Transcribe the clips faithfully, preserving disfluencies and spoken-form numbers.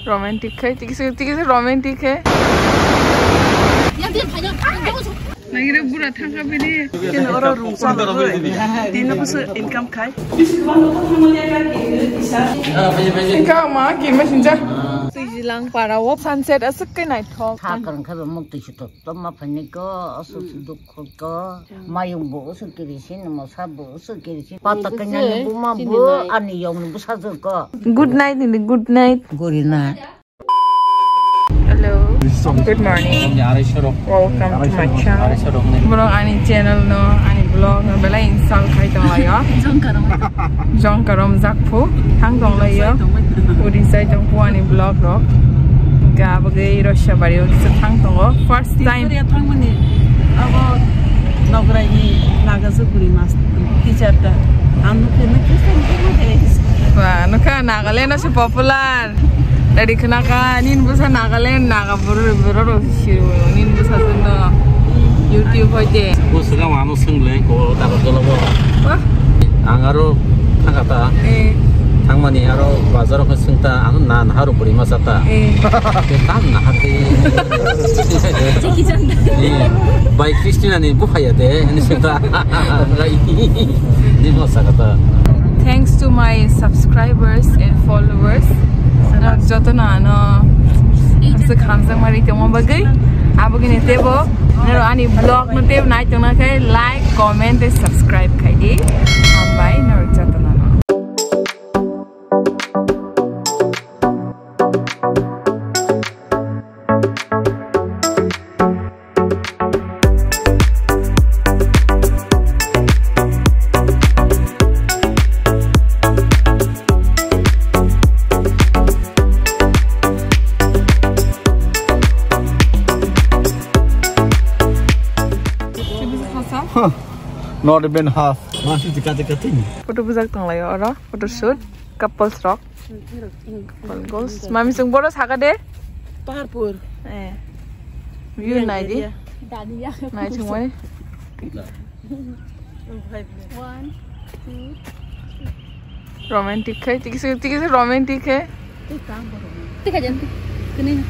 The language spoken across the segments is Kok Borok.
Romantic khai, tiki se, tiki se romantic khai. Nagire bura thangka bini. Keno oro room sa ba goi. Dino kusu income khai. Income ma ki ma sinja. Tui jilang para wo sunset asuk kai naithok. Sa kang kha ba muk tui sitok. Toma phani ko, asuk dukhu ko, mayung bo asuk kirisin, mosa bo asuk kirisin. Pata kanya ni buma bo, ani yong ni bwsajwk ko. Good night ni, good night. Gori na. Hello. Good morning. Welcome to my channel. Borok ani channel no, ani vlog no belai insult khai tong laio. Jongkarom jakphu thang tong laio. Uri sai tong phu ani vlog rok. Ga bagwi Rosabari o kisa thang tongo. First time. Victoria thangmani abo Nograi ni Nagajaguri mas teacher ta. Ang nukhe nukhe. Wah, nukha Nagaland o se popular. Tadi khna kha, nini bwsa Nagaland, Naga buru buru rok siro, nini bwsa jono YouTube hoite. Bo swkang ano swng le ko dabar jolo bo. Wah. Ang aro thangkha ta. Eh. Thangmani aro bazar o swng ta, ano na nahar buri masa ta. Eh. Te tam nahar te. Jackie Chan. Eh. Bai Christina ni bukhaya te, ani swng ta. Ni masa kha ta. Thanks to my subscribers and followers. Norok jotono ano aswk hamjakma ri tongma bagwi. Abogini tebo norok ani vlog no tebo nai tongna khe like, comment tei subscribe khai di. Hambai norok jotono. Huh. Not even half. Masih dekat-dekat ini. Photo bujak tong laio oro, photo shoot, couples rok. Couples. Mami sung boro saka de? Paharpur. Eh. View nai di. Nai sung wai. One, two, three. Romantic khai, tiki se, tiki se romantic khai. Teka jan, kene.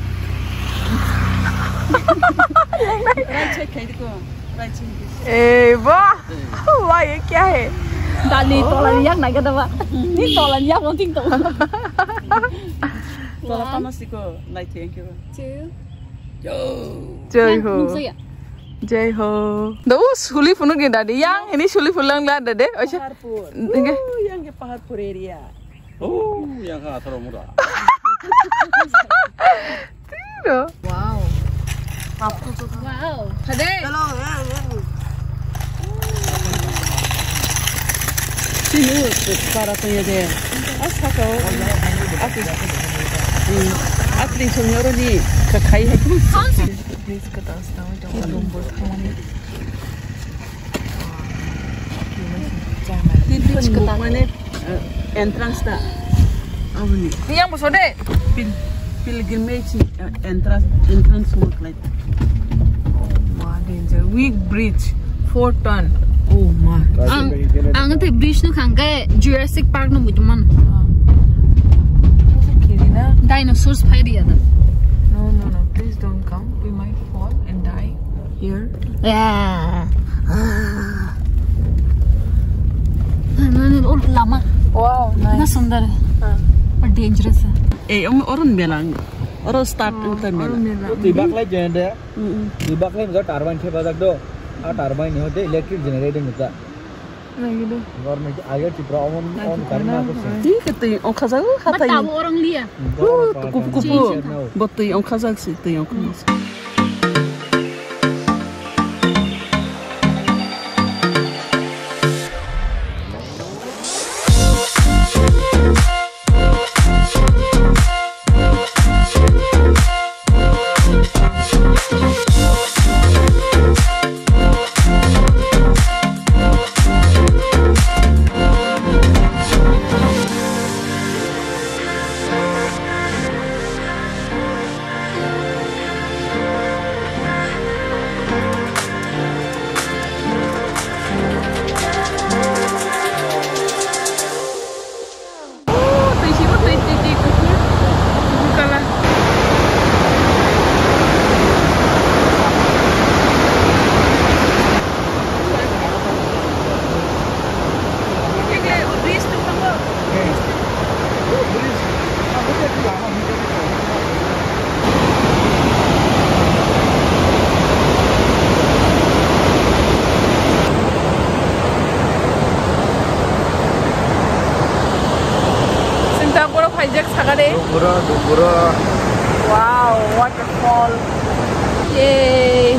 Right side khai diko, right side. Eh, wah. Wah, ye kya hai? Dali, tola ni yak nai kada ba. Ni tola ni yak nong ting tong. Tola tama siko, nai thank you. Two. Jai ho. Jai ho. Do suli phunuk ni dadi yang ini suli phulang la dade. Oisa. Paharpur. Oke. Uh, yang ke Paharpur area. Oh, yang ke atharo mura. Tiro. Wow. Wow. Hade. Hello. Sini para tanya de. Asaka. Atli. Hmm. Atli sonyoro ni kakai. Please, kata astang jong lumbur thangni. Pilgrim mane, eh, entrance ta. Aboni. Yang boso de. Pil, pilgrimage, eh, entrance, entrance mo klai. Oh, ma, danger. Weak bridge, four ton. Oh, ma. Ang, ang te bridge no khangke Jurassic Park no muitu man. Ah. Dinosaurs phai dia da. No, no, no. Please don't come. We might fall and die here. Yeah. Ah. Nani, oh, lama. Wow, nice. Na sundar. Ah. But dangerous. Eh, om oron belang. Oro start. Oh, ungta mela. Oron mela. Twi baklai jende. Mm-mm. Twi baklai ga turbine thepajak do. A turbine ni hote electric generator ni ta. Nagide. Government aya Tripura on, on karna ko se. Ti ke twi ongkha jago hatai. Bata bo orang liya. Kupu, kupu. Bo twi ongkha jak si, twi ongkha. Wow, waterfall. Yay.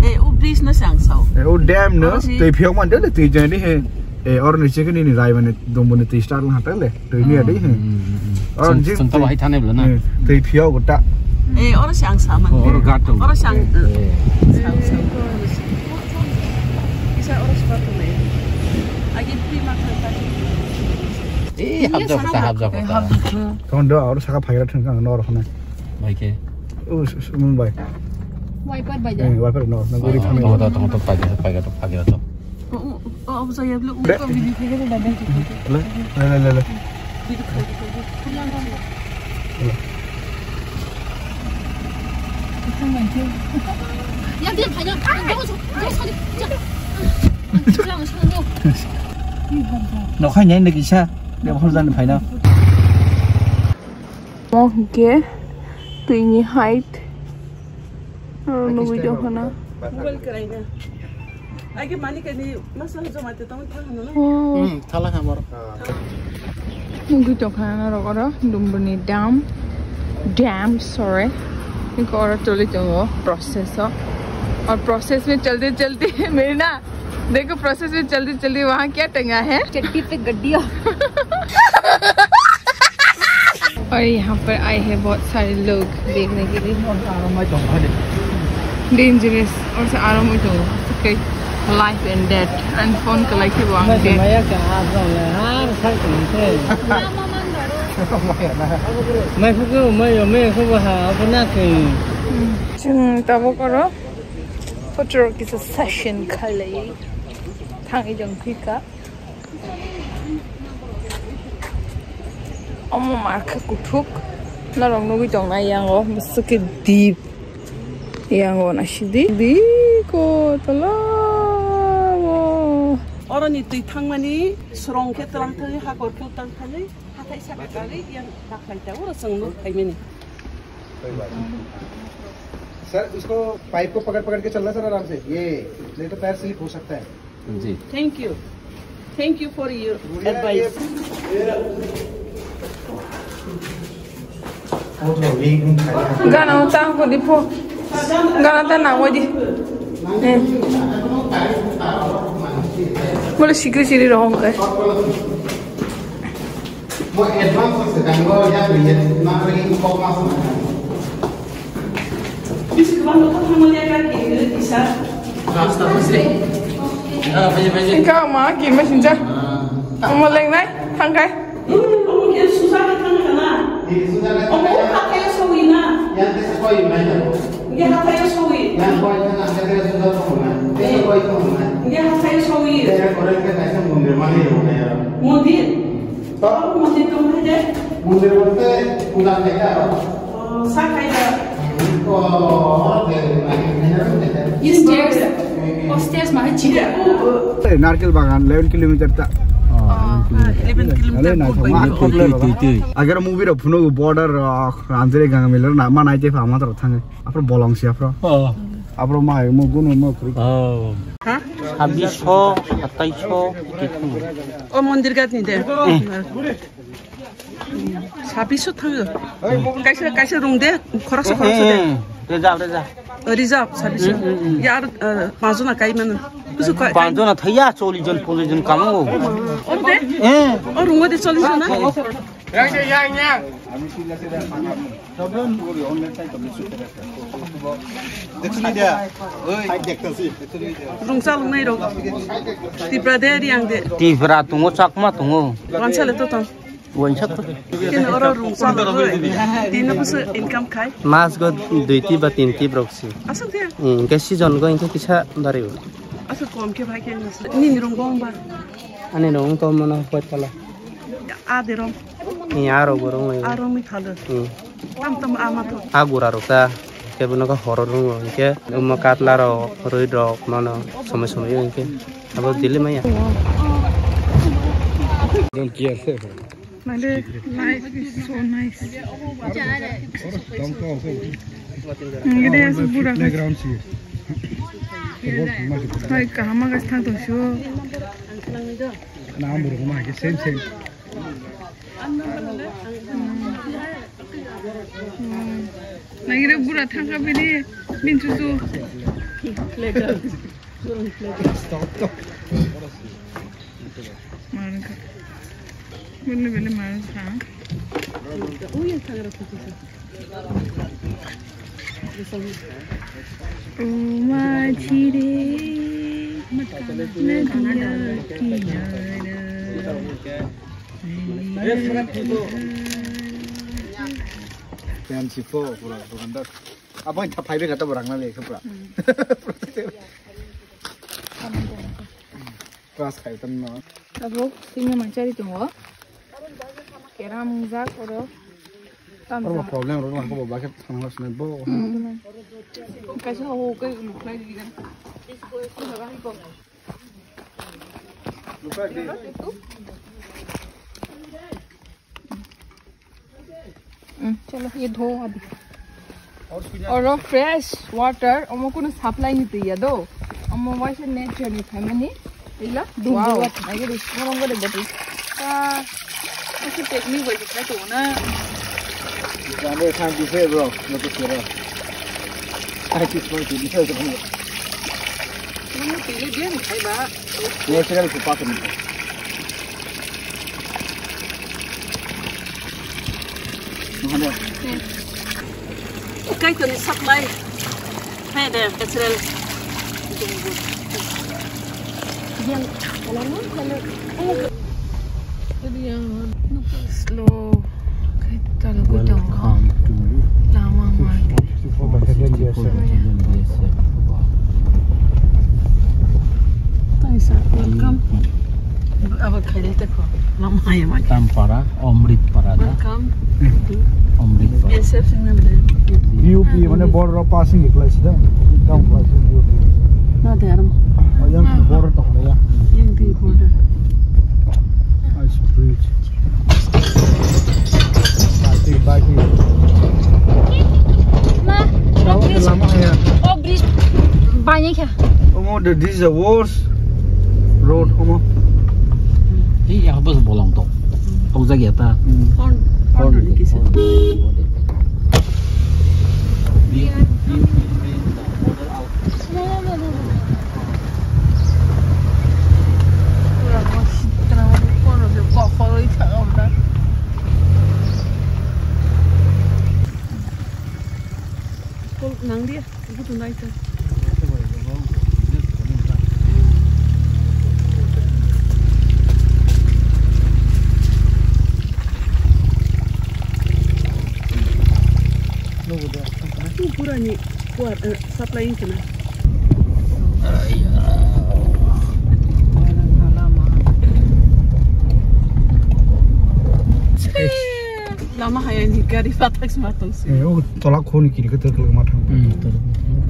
Eh, o bridge no sang sao. Eh, o dam no, oro si twi phiyok man de, twi jani he. Eh, oro ni chekni ni rai mane, dongbo ni twi star lang hatel de, twi ni adi he. Hmm, hmm, hmm. Oro jing twi, hai thane bla na. Eh, twi phiyok gota. Eh, oro si ang sa man. Oh, oro gato. Oro si ang, eh, eh, sa, sa. Isa oro si gato le. Agi pi ma kha ta. Eh, hap jok ta, hap jok ta. Tong do, oro saka phaira thang kang no oro khana. Bai khe. O, s-, s-, Mumbai. Wiper bai da. Eh, wiper no, na guri thang. Tong, tong, tong, tong, pai khe, pai khe, pai khe, tong. O, o, o, o, saya belum. Le, le, le, le, le. Yang dia banyak. Jangan, jangan, jangan, jangan. Jangan, jangan. Nokhai nyai nagi sa. Dia bahar jan phaina. Mo hwnkhe twini height. Oro nugwi tongkha na. Mobile kwlaina. Agi mani kani masa joma te tong thang hano na. Oh. Hmm, thala khamar. Nugwi tongkha na norok oro Lumbini dam. Dam, sorry. Niko oro tuli tongo process o. Aur process mein chalte chalte mere na देखो प्रोसेस में जल्दी जल्दी वहाँ क्या टंगा है? चट्टी पे गड्डिया। और यहाँ पर आए हैं बहुत सारे लोग देखने के लिए। डेंजरस। और से आराम हो तो life and death and phone का लाइफ है वो death. Maya ka abang le har sai kung te. Mai phuku mai yo mai phuku ha abuna kung. Chwng tabuk oro photo rok kisa session khalai thangwi jong phika. Omo markha kuthuk norok nugwi tongnai yango bwswk khe deep yango naisidi di ko tola o. Oroni twi thangmani srong khe twlang thangwi hakor khe twlang thangwi hathai saka kari yang bakhai ta oro chwng nuk phaimani. Sir, इसको पाइप को पकड़ पकड़ के चलना सर, आराम से। ये नहीं तो पैर स्लिप हो सकता है। जी। Thank you. Thank you for your advice. Gana ta ko di po. Gana ta na wadi. Eh. Boleh sikri siri rohong kai. Mo advance se kango ya bri ya na ri kok mas na. Bisi kwbang nokha thangmani aka kiri kisa. Rasta bisi. Ah, bisi, bisi. Engka ma kiri ma sinja. Omo lengnai thangkai. Omo khe susa khe thang kana. Omo kha khe sowi na. Yang khe sowi mai na. Nge hathai o sowi. Yang koi thang ang khe susa thang na. Khe koi thang na. Nge hathai o sowi. Khe kore khe kaisa mondir mani rw na ya. Mondir? To? Abo mondir tong hai de? Mondir bolte puja khai da aro. Oh, sa khai da. Oh, oro de mani khai da aro de. Stairs. Oh, stairs ma hai chide. Oh, oh. Narkel bagan eleven kilometer ta. Oh, eleven kilometer. Agar movie ro phuno border, ah, Ranjare gang mele na ma nai te pha ma tro thang. Afro bolong si afro. Oh. Afro ma mo gunu mo kri. Oh. Ha? Sabbish sho, satais sho, O mondir gate ni de. Eh. Sabbish sho thang. Kaisa, kaisa rung de, khoroksa, khoroksa de. Eh, eh, reserve, reserve. Reserve, sabbish sho. Hmm, hmm, hmm. Yar, eh, panch jona kai mano. Kusu kai. Panch jona thaiya, chollish jon, ponchas jon kamo. O de? Eh. O rung de chollish jona. Yang, yang, yang. Rungchak nai rok. Tipra de, Riang de. Tipra tongo, Chakma tongo. Wansa le to tong. Wansa to. Kini oro rungchak rok. Tini busu income khai. Mas go dui ti ba tin ti brok si. Asuk de. Hmm, ke season go inke kisa dari. Asuk kom ke bhai ke. Nini rung gong ba. Ani rung to mana hoi tala. A de rong. Ni aro borong lai. Aro mi thalo. Hmm. Tam tam ama to. A gura rok ta. Ke bono ka horo rung rok ke. Umma katla rok, roi rok, mano somoi somoi ke. Abo dili maya. Don't care. Are, life is so nice. Ngede asu bura. Playground si. Hai, kahama gas thang tong sio. Na, ang buru kuma ke same, same. Hmm. Nangire bura thangka bini minchusu. Stop, stop. Marangka. Bini bini marangka. Uya thangra kuchisa. O majire, nadiya kinara. Fancy fo, pura dukandar. Abo tha phaibe kata borang na le pura. Class khai tan no. Abo sini mancari tongo. Keram jak oro. Tam oro jak. Problem ro lang ko ba ke thang las ne bo. Hmm. Kaisa ho ke muklai di kan. Hmm, chalo, ye dho abhi. Oro fresh water, omo kuno supply ni twi ya do. Omo waisa nature ni phaimani. Ila, dum dum water. Wow. Agi dum, omo ngore bottle. Ah, omo technique bai khai to na. Jane khan di se bro, no to kero. Ai, this one to be so. Omo twi le dia ni khai ba. Natural ko pa ko ni. Kaitorni supply. Hai de, natural. Slow. Kaitor ko tongo. Welcome to lama mai. Taisa, welcome. Abo khaile te kho. Lama hai mai. Tampara, Amritpara da. Welcome to Amritpara. S F Singham de. U P mane border passing place da. Down place U P. Na de aram. Ayang border to ya. Yang di border. Ice bridge. Baki, baki. Ma, oh, bridge. Lama ya. Oh, bridge. Banyak ya. Omo, the, this is the worst road, omo. Hei, ya, bus bolong to. Tau jagi ya ta. Hmm. Horn, horn, horn, horn. Nang dia, aku tunai tu. Pura ni kuat, eh, supply wngkha na. Lama hai ani gari pathak sma tong si. Eh, o tola khoni kiri khe tokla ma thang. Hmm, to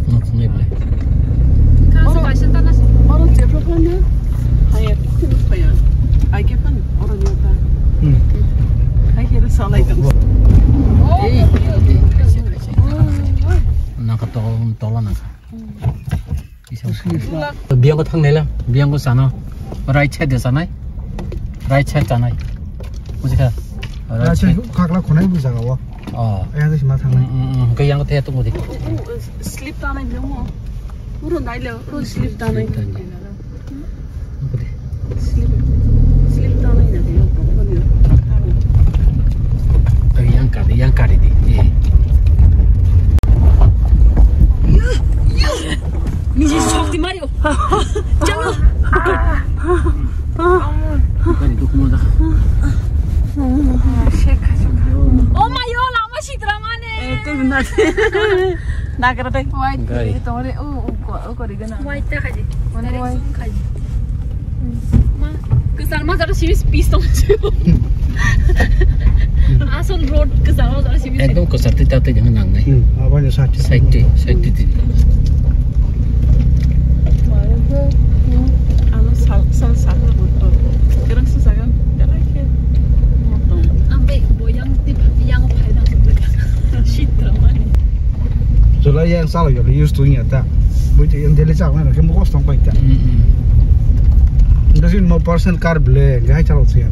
khona khonai ble. Oro, oro jephru phano hai khunu phaya. Ai khe phano oro ni ta. Hmm. Hai khe salai tong. Oh, ei, okay, okay. Naka to tola naka. Biyango thang nela, biyango chano. Right side de chanai. Right side chanai. Bujikha? Right side. Khakla khonai bujaga o. Oh. Ayang sima thang nai. Mm, mm, mm. Ke yang the tu mudi. Slip tanai biyango. Uro nai le, uro slip tanai. Slip, slip tanai na biyango. Yang kari, yang kari di. Eh. Niji shokti mario. Chalo. Kari dukmo da. Oh my God, lama sitra mane. Eh, tu benar. Nagra tai. White. Gari. Tore, oh, oh, ko, oh, kori gana. White ta khaji. Mane white. Khaji. Ma, kesar ma jaro simis pis tong. Asol road kesar ma jaro simis. Ekdom kesar twi ta twi jeng nang nai. Hmm, abo je side. Side twi, side twi twi. Ano sal, sal, sal. Kerang sesagan. Jalan ke. Motong. Lai yang chalok ya, use to ya ta. Bui te yang daily chalok na, kemo kos tong pai ta. Doesn't mo personal car ble, gai chalok siya.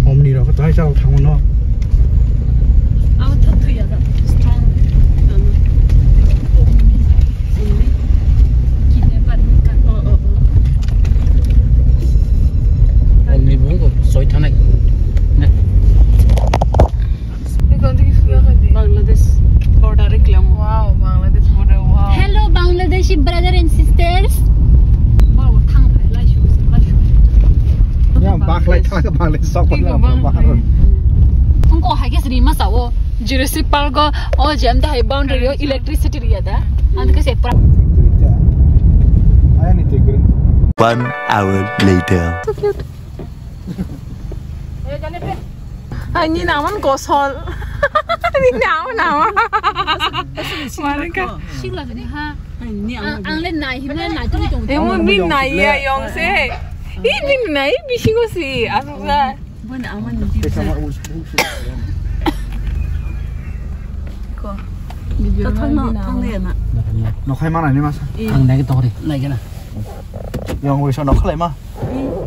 Omni rok to hai chalok thang no. Ang thot thuya da, strong. Omni. Kidney part ni ka. Oh, oh, oh. Omni bungo soi thanai. Ne. Bangladesh border reklam. Wow, Bangladesh border, wow. Hello, Bangladeshi brother and sisters. Wow, thang lai shu, lai shu. Ya, bak lai thang, bak lai sok, bak lai. Ungko hai ke sri masa o Jurassic Park o, o jam da hai boundary o electricity riya da. Ando ke se pra- One hour later. Ai, ni naman kosol. Ni naman naman. Mare ka. Sila ni ha. Ang le nai hina nai tu tong. Emo ni nai ya yong se. I ni nai bisingo si. Asuk sa. Bani ama ni. Ko. Video thang no, thang le na. Nokhai mana ni masa. Ang nai to re. Nai na. Yang wisa nokhalai ma.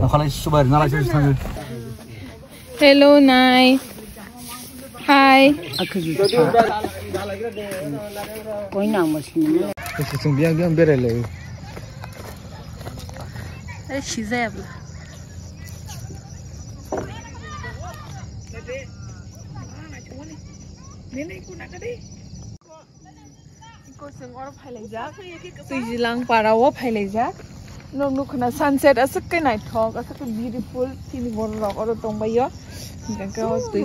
Nokhalai subai na lai sangwi. Hello, Nai. Hi. Koi nang mo sini. Sising biang biang berai lai. Eh, sijaya bla. Iko chwng oro phailaijak. Twijilang para o phailaijak. Nok nukha na sunset aswk khe naithok, aswk khe beautiful. Chini borok rok oro tongbaio. Hingkhe o twi.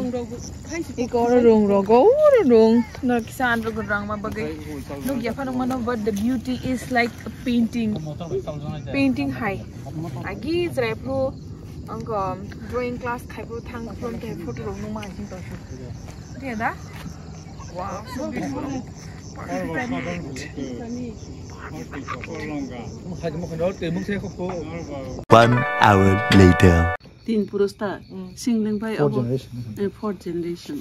Iko oro rung rogo, oro rung. Nok kisa andro rangma bagwi. Nukya phano mano, but the beauty is like a painting. Painting hai. Agi chwrai phuru, ang drawing class khai phuru thang phuru tei photo rok nukma hai sing tongsu. Ria da? Wow, so beautiful. Perfect. One hour later. Tin purusta, singling bai abo, eh, fourth generation.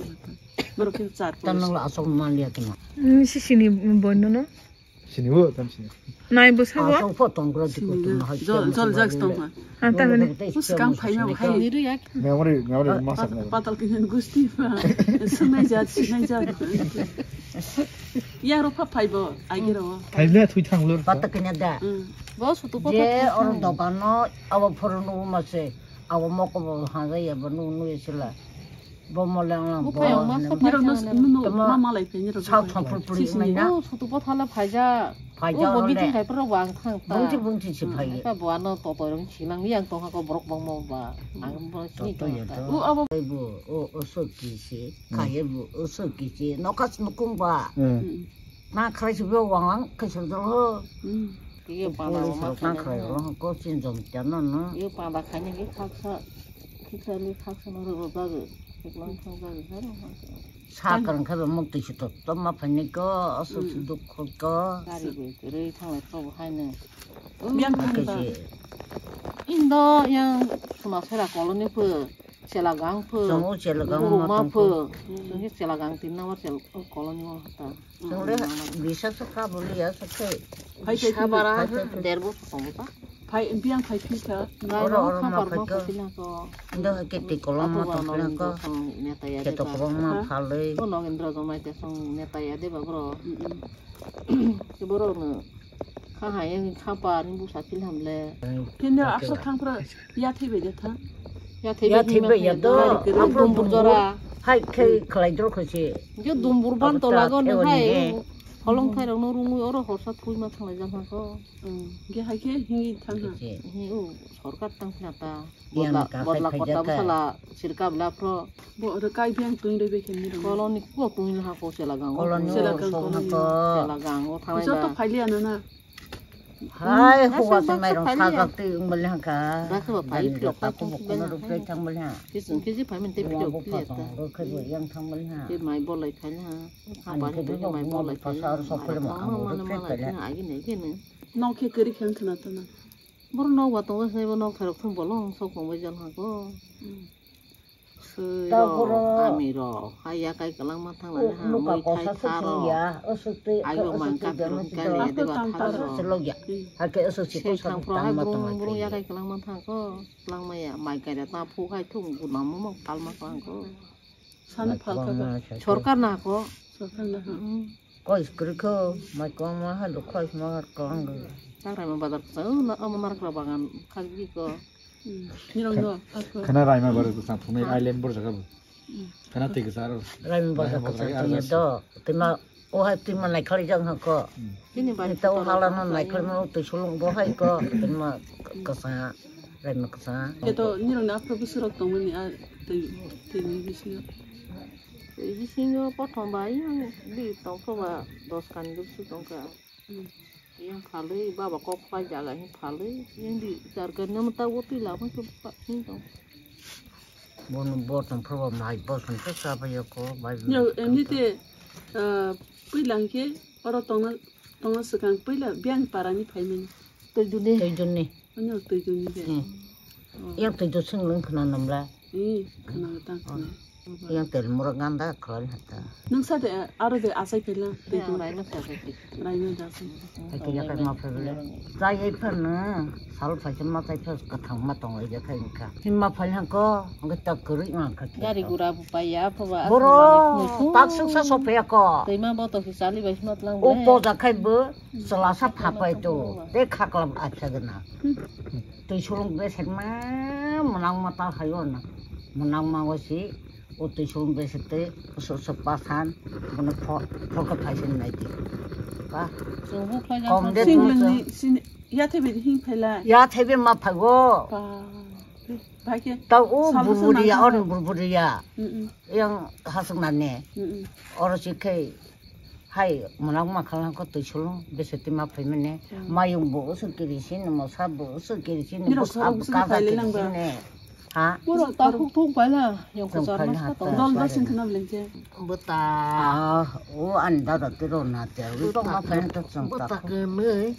Borok khe char purusta. Nang la asok man liya tuma. Sisini bono no? Sini bo, tam sini. Nai bo sabo? Asok pho tong kura tiko tuma hai. Jol, jol jak tong ma. Anta mane. Muskang phai ma hai. Memory, memory masa. Patal kini gusti pa. Sunai jat, sunai jat. Ya ro pha phai bo, agi ro. Phai le thui thang lor. Patal kini da. Bo sutu pha. Je or dokan no abo phoro no ma se. Abo moko bo hanga ya bo nu nu sila. Bo mo leng leng bo. Niro no no ma malai pe niro. Sao thong pul pul mai na. Oh, sutu po thala phaija. Phaija. Oh, bo meeting kai pro wang thang ta. Bungti bungti si phai. Ka bo ano to to rong si nang yang to ha ko borok bang mo ba. Ang bo si to ya ta. Oh, abo. Bo o o so ki si. Ka ye bo o so ki si. No kas nukung ba. Na khrai si bo wang lang kai so do. Iyo panda police rok tang khwlai rok ko chin jom tiya no no. Iyo panda khaini ki khaksa, khiksa ni khaksa no ro jago, khiklang thang jago, ha no ha. Sa kwrwng khe bo muk twi si to to ma phaini ko, aswk si duk khol ko. Gari bo kwrwi thanglai kho bo hai no. Yang thang ta. Indo yang suna sera colony pho. Chelagang pho. Chongo chelagang ma pho. Chelagang tin number chel colony o hata. Chongle bisa saka boli ya saka. Phai phai sabara der bo saka ta. Phai biang phai phisa. Oro oro ma phai ko. Ndo ke te kolom ma to ko. Neta ya de ba. Ko no Indra Jomai te song neta ya de ba bro. Boro no. Kha hai, kha par ni busa phil hamle. Kini aswk thang phra ya thwi bai de tha. Ya thwi bai ya do. Aphro dumbur jora. Hai khai khlai dor kho se. Je dumbur ban to lago no hai. Holong thai rok no rungwi oro horsa thui ma thanglai jang ha ko. Ge hai khe hingi thang ha. Hi u sorkar tang phna ta. Yang bodla, ka bodla khai kota phai bwsala sirka bla phro. Bo oro kai biang twi roi bai khe ni rong. Koloni ko twi ha ko sela gang. Koloni sela gang, sok koloni. Sela gang o thanglai. Joto phaili ano na. Hai, huwa se mai rong sa gak twi ung bali ha ka. Ba se ba phai phro ka ko ko no rok twi thang bali ha. Ki sung ki ji phai min te phro ki ya ta. Ro khai bo yang thang bali ha. Ke mai bolai khai na. Ha ba ni ke mai bolai khai. Sa ro sok phai ma ang ro khai khai. Agi ne ke ne. No khe kari khel thana tana. Boro nok ba tongo se bo nok tharok thum bolong sok tong bai jan ha ko. Hmm. Swi rok, ami rok, hai ya kai kwlangma thang lai ha, mui thai tha rok. Ai bo man ka phirong ka le de ba tha rok. Seng thang phro hai brung brung ya kai kwlangma thang ko, kwlangma ya, mai kai da ta phu hai thung gu nam mo pal ma kwlang ko. Sano phalkha ba. Sorkar na ko. Sorkar na ha. Koi skri ko, mai ko ma ha lo koi ma ko ang. Tang rai ma bazar ko, na ama nar kra bagan khak bi ko. Nirong no. Khana rai ma bazar ko sa phunai ai lem bor jaga bo. Khana te ko sa ro. Rai ma bazar ko sa phunai do. Te ma O hai twi ma naikhali jang ha ko. Tini bai ta o hala no naikhali ma twi sulung bo hai ko. Twi ma kasa, rai ma kasa. Keto nirok na phro busurok tongmani a twi twi ni bisingo. Twi bisingo pothom bai yang di tongkho ba dos kan busu tongkha. Yang phalwi baba kok pai jaga hin phalwi yang di jarga nama ta o twi lama ke pa hin tong. Bono botong phrobo mai botong khe chabai yoko bai. Yo, emni te, ah, puila hwnkhe oro tongna, tongna swkang puila biyang parani phaimani. Tuiduni. Tuiduni. Ano tuiduni de. Hmm. Oh. Yang tuidu sing lung khna namla. Eh, khna tang khna. Yang tel mura ganda khlai hata. Nung sa de, aro de asai phela, tuidu. Raina sa de. Raina da sa. Hai khe yakai ma phai bole. Chai hai phano, sal phai se ma chai phai kathang ma tong lai ya khai wngkha. Himma phai hangko, hingke tak kwrwi wngkha khe. Gari gura bo pai ya, phoba. Boro, tak suksa sophe ya ko. Tei ma boto khe chali bai himma tlang bole. O poja khai bo, chwla sa pha pai to. Tei khakla acha gana. Tei sulung be se ma, mwnang ma ta hai o na. Mwnang ma o si. O twi song bese tei kusu su pasan bono pho-, phokhe phai sini nai di. Ba. Kom de sing nang ni sini ya thebe hing phaila. Ya thebe ma phaigo. Ba. Ba ke. Ta o burburi ya on burburi ya. Mm, mm. Yang hasung nane. Mm, mm. Oro si khe. Hai, mwnang ma khalang ko twi sulung, bese twi ma phai mane. Hmm. Mayung bo usu kiri sini, mosa bo usu kiri sini, bwsa bo kaja kiri sini. Ha? Borok ta thuk thuk bai la, yang ko char mas ka to. Dol dol sing khna bleng che. Bwta. Ah, o ani dada tiro na te, wi to ma phai to chang ta. Bwta khe mei.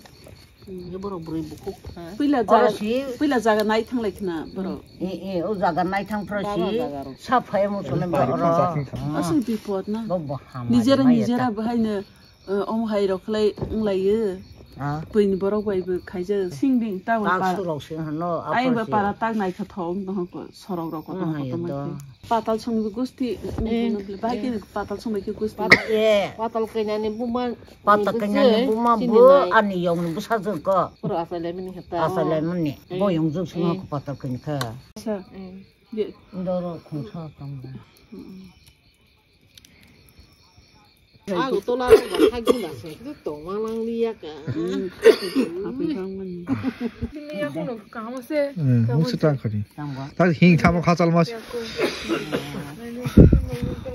Ni borok bwrwi bukhuk kha. Puila jaga, puila jaga nai thang lai khna borok. E, e, o jaga nai thang phro si. Sa phai mo sone ba oro. Aswk bipot na. Bo bo ham. Nijera nijera bahai no, eh, omo hai rok khlai wng lai yo. Ah. Puini borok bai bo khaija sing ding ta bai para. Surok sing hano. Ai ba para tak nai kha thong no ko sorok rok ko to ko to mai. Patal songni gusti, bahai khe patal songbai khe gusti. Patal kainani buma, patal kainani buma bo ani yong ni bwsajwk ko. Pura asai lai mani khe ta. Asai lai mani. Bo yong jwk swngo ko patal kaini khe. Sa. Doro khungsa tong da. Agartala rok ba hagina se khe tongma nang liya ka. Bini ya kuno kaham se. Hmm, mung se tang khani. Ta hing thamo khachal mas.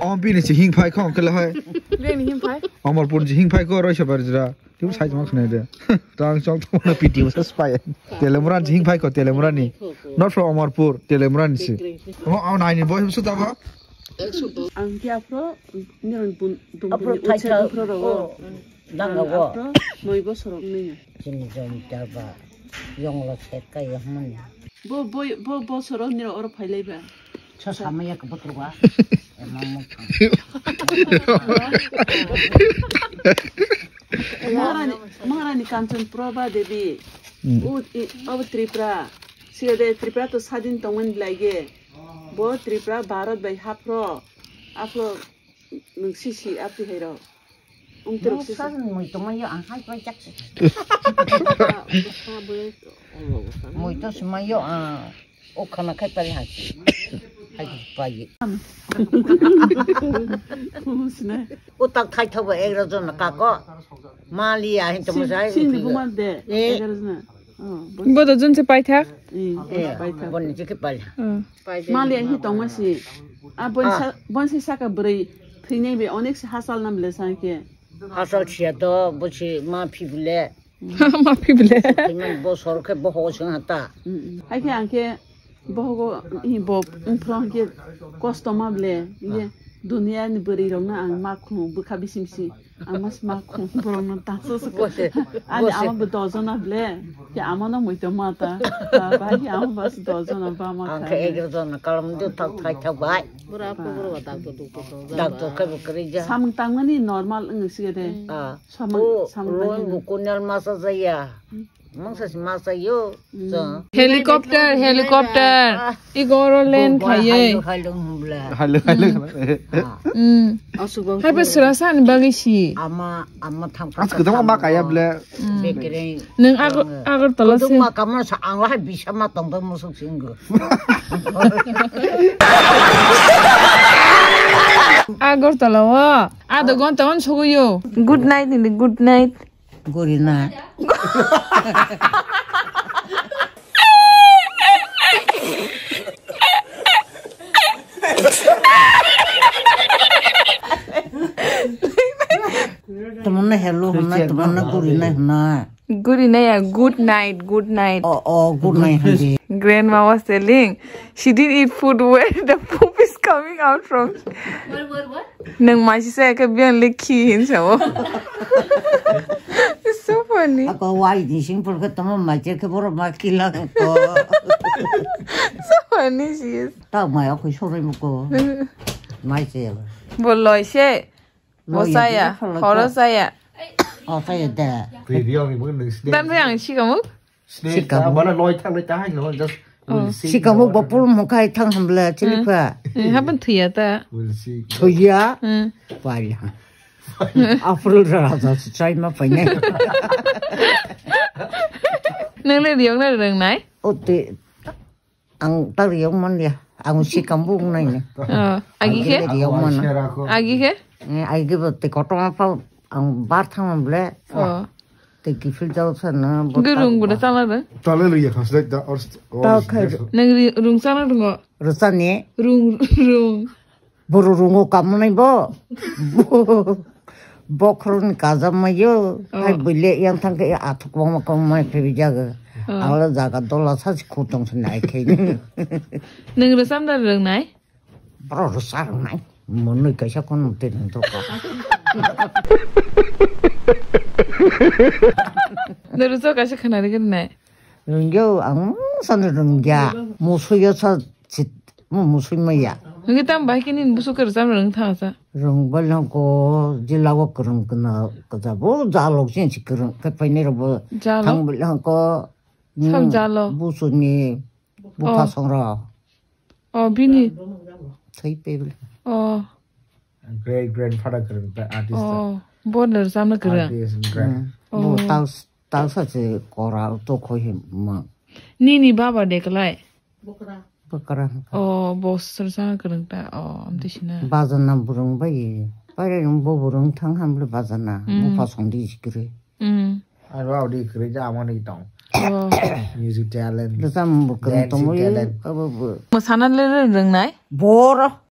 Om bini se hing phai khong kele hai. Bini hing phai. Amarpur se hing phai ko roi se bar jira. Tei sai tongma khwnai de. Tang chong tongma video sa spy. Telemura ni hing phai ko Telemura ni. Not from Amarpur, Telemura ni se. Mo au nai ni boy su ta ba. Ang khe aphro nirok bun dongpini utsek aphro rogo. Danga go. Aphro noi bosor rok nini. Chini jom ta ba. Yong lo sek ka yong man. Bo bo bo bosor rok nirok oro phai lai ba. Sa sama ya ke botul ba. Emang mo. Maharani, Maharani Kanchan Prabha Devi. Hmm. U, i, abo Tripura. Siya de Tripura to sadin tongmani lai ge. Bo Tripura Bharat bai haphro. Aphro nung sisi apti hai ro. Ung truk sisi. Mui tongma yo ang hai pai jak se. Mui to sima yo ang. O khana khai pari hai. Hai pai. Sina. O tak thai thabo egra jona ka ko. Mali ya hin to mo jai. Sini buma de. Eh. Egra jona. Oh, bo to jun se pai thak. Eh, pai thak. Bon je ke pai. Hmm. Mali ya hi tong ma si. A bon sa, bon si saka bwrwi thwinai be onek se hasal nam le sa ke. Hasal siya to bo si ma phi bile. Ma phi bile. Thwinai bo sor ke bo ho sing hata. Mm, mm. Hai ke ang ke Bohogo, i bo, wngphro hwnkhe kosto ma ble, ye, duniya ni bwrwi rok no ang ma khulum bwkha bising bising. Ama sma khum borok no tangsa sa. Ani ama bo dojona ble. Ke ama no muito mata. Ba hi ama bas dojona ba ma. Ang khe egaroh jona kalam do thak thai thak bai. Bura apa bura ba doctor doctor tong. Doctor khe bo kwrwi ja. Samung tangmani normal wng si de. Ah. Samung samung. Bukunal masa jaya. Mangsa si masa yo. Helicopter, helicopter. Igoro land khaiye. Halo, halo. Hmm. Hai pa sura san bagi si. Ama, ama tham. As kedama ma kaya ble. Neng agor, agor tala se. Kedama kamna sa ang lahai bisa ma tong tong musuk singgo. Agor tala wa. Ada gonta on sogo yo. Good night ni good night. Guri na. Temanna hello hwnna, temanna guri na hwnna. Guri na ya, good night, good night. Oh, oh, good night hwnna. Grandma was telling, she didn't eat food where the poop is coming out from. What, what, what? Nang maisi sa khe biang le khi hin sao. It's so funny. Ako wai ni sing pur ke tamo mai che ke boro ma kilang ko. So funny she is. Ta mai ako sorai mo ko. Mai che. Boloi se. Loi ya, bosaya, horo saya. Oh, saya da. Video ni mo nang sini. Dan yang si kamu? Snake. Sikamo. Mana loi thang loi thang no, just we'll see. Sikamo bopul mukai thang hamble chilipa. Hapan thuya ta. We'll see. Thuya. Pari ha. April ra ra sa chai ma pai ne. Nang le riong na rang nai? Ote ang ta riong man ya. Ang sikam bung nai ne. Agi ke? Riong man. Agi ke? Agi ke bote kotong apa ang bar thang hamble. Tei kiphil jao sana bo. Nge rung bo da chala da? Chala rung ya khasle da or. Tao khai. Nang rung chala rung o. Rwchani? Rung, rung. Boro rungo kamunai bo. Bokhorokni kajamai yo. Hai buile yang thang khe athuk kwbangma kwbangma phaibi jaga. Ala jaga dola sasi khutong se nai khe. Nang rwcham da rung nai? Boro rwcha rwnai. Monwi kaisa kono tei nang doka. Nang rwcha kaisa khwnari gwnai. Rwngya ang sani rwngya. Musuyo sa chit mo musui maya. Ngi tam bai kini busuk rwcham rwng thang sa. Rwngba lang ko jila o kwrwng kna kajabo jalok sin si kwrwng khe painai rabo. Jalo? Thang bwle hang ko. Sam jalo? Busuni. Bupha songra. Oh, bini. Thai pe bwle. Oh. Great grandfather kwrwng ta artist ta. Oh, bo rwchapna kwrwng. Artist, grand. Bo tal, tal sa se kora to khoi he ma. Nini baba de klai? Bwkra. Oh, bo rwchapna kwrwng ta. Oh, amtwi sina. Bajana burung bai. Pai bo burung thang hamle bajana. Bupha songdi sikri. Mm. Aro audi kwrwi ja amoni tong. Oh. Music talent. Rwchapmung bo kwrwng tongo. Dancing talent. Abo bo. Mwsana le rwngnai? Boro.